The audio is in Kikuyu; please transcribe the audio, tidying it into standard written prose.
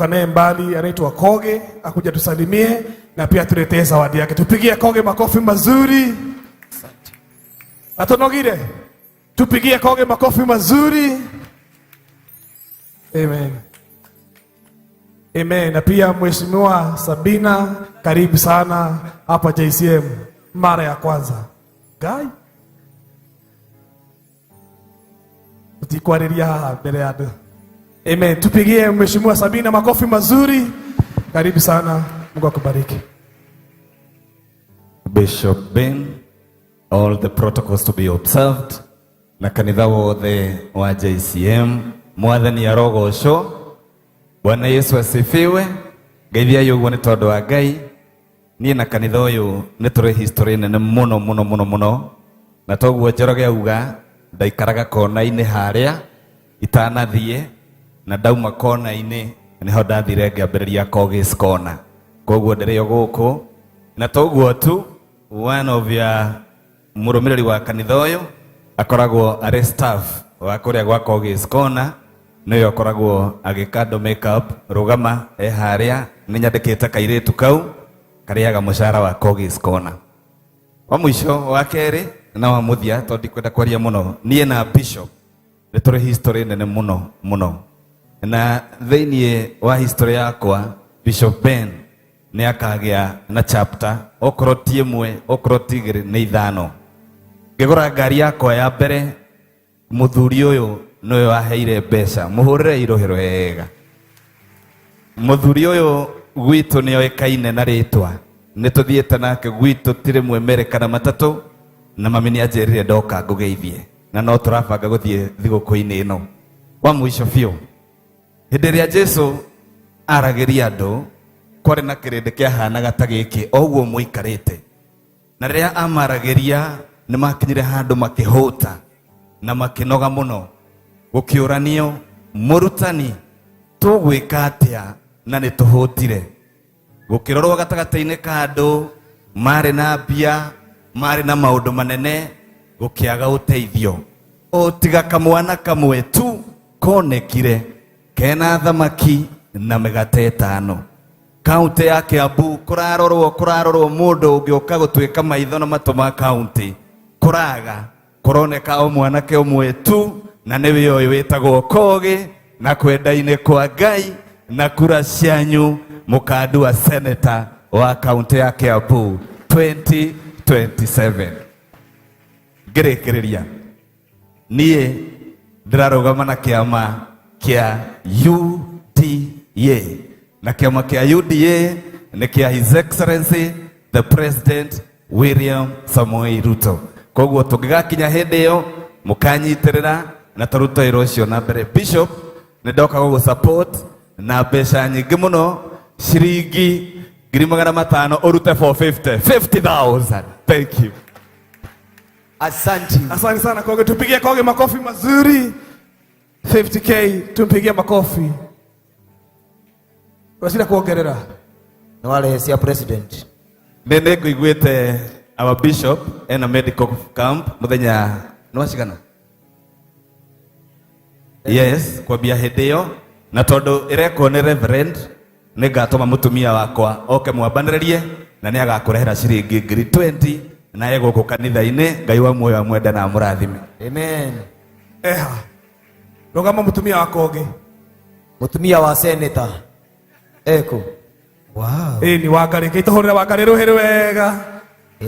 Naye mbali anaitwa Koge, akuja tusalimie na pia tuletee zawadi yake. Tupigie Koge makofi mazuri. Atonogire, tupigie Koge makofi mazuri. Amen. Amen. Na pia Mheshimiwa Sabina, karibu sana hapa JCM mara ya kwanza. Ngai tutikwariria haha mbere ya andũ. Amen. Tupigie Mheshimiwa Sabina makofi mazuri. Karibu sana. Mungu akubariki. Bishop Ben, all the protocols to be observed, na kanitha wothe wa JCM, mwathani arogocwo. Bwana Yesu asifiwe. Ngeithiai ũguo nĩ tondũ wa Ngai. Niĩ na kanitha ũyũ nĩ tũrĩ history nene mũno mũno mũno mũno, na toguo Njoroge auga ndaikaraga kona-inĩ harĩa itanathiĩ, na ndauma kona-inĩ nĩho ndathire ngĩambĩrĩria Kogis Corner. Koguo ndĩrĩ o gũkũ, na toguo tu one of your mũrũmĩrĩri wa kanitha ũyũ akoragwo arĩ staff wa kũrĩa gwa Kogis Corner, nĩwe ũkoragwo agĩka andũ makeup. Rũgama e harĩa, nĩ nyandĩkĩte kairĩtu kau karĩaga mũcara wa Kogis Corner. Wa mũico wa kerĩ na wa mũthia, tondũ ndikwenda kwaria mũno, niĩ na Bishop nĩ tũrĩ history nene mũno mũno, na thĩinĩ wa history yakwa Bishop Ben nĩ akagĩa na chapter, okorwo ti ĩmwe, okorwo ti igĩrĩ, nĩ ithano. Ngĩgũra ngari yakwa ya mbere, mũthuri ũyũ nĩwe waheire mbeca. Mũhũrĩre irũhĩ wega mũthuri ũyũ. Gwitũ nĩ oĩkaine na rĩtwa, nĩ tũthiĩte nake gwitũ ti rĩmwe, merĩ kana matatũ, na mami nĩ anjĩrire ndoka ngũgeithie, na no tũrabanga gũthiĩ thigũkũ-inĩ ĩno. Wa mũico biũ, hĩndĩ ĩrĩa Jesu aragĩria andũ, kwarĩ na kĩrĩndĩ kĩahanaga ta gĩkĩ o ũguo mũikarĩte, na rĩrĩa amaragĩria nĩ makinyire handũ makĩhũta na makĩnoga mũno. Gũkĩũranio, "Mũrutani, tũgwĩka atĩa na nĩ tũhũtire?" Gũkĩrorwo gatagatĩ-inĩ ka andũ marĩ na mbia, marĩ na maũndũ manene, gũkĩaga ũteithio o tiga kamwana kamwe tu konekire kena thamaki na mĩgate ĩtano. Kaunti ya Kiambu kũrarorwo, kũrarorwo mũndũ ũngĩũka gũtuĩka maitho na matũ ma kaunti, kũraga kũroneka o mwanake ũmwe tu, na nĩwe ũyũ wĩtagwo Kogi. Na kwenda-inĩ kwa Ngai na kura cianyu, mũkandua seneta wa kaunti ya Kiambu 2027. Ngĩrĩkĩrĩria, niĩ ndĩrarũgama na kĩama kĩa UDA, na kĩama kĩa UDA nĩ kĩa His Excellency the President William Samoei Ruto. Koguo tũngĩgakinya hĩndĩ ĩyo, mũkanyitĩrĩra na tũrute wĩra ũcio na mbere. Bishop, nĩ ndoka gũgũ support na mbeca nyingĩ mũno, ciringi 500,000, ũrute 450, 50,000. Thank you. Asante. Asante sana Koge, tupigie Koge makofi mazuri. 50K, tumpigie makofi. Wasira kuongerera. Nĩ warehe cia president. Nĩ ngũiguĩte our bishop ena medical camp mũthenya nĩ wacigana? Yes, kwambia hĩndĩ ĩyo, na tondũ ĩrekwo nĩ reverend, nĩ ngatũma mũtumia wakwa oke mwambanĩrĩrie, na nĩ agakũrehera ciringi 20,000 na egũkũ kanitha-inĩ. Ngai wa muoyo amwende na amũrathime. Amen. Eha. Rũgama mũtumia wa Koge. Mũtumia wa senator. Eko. Wow. Ĩĩ ni Wangarĩ, kĩtũhũrĩra Wangarĩ rũhĩ wega.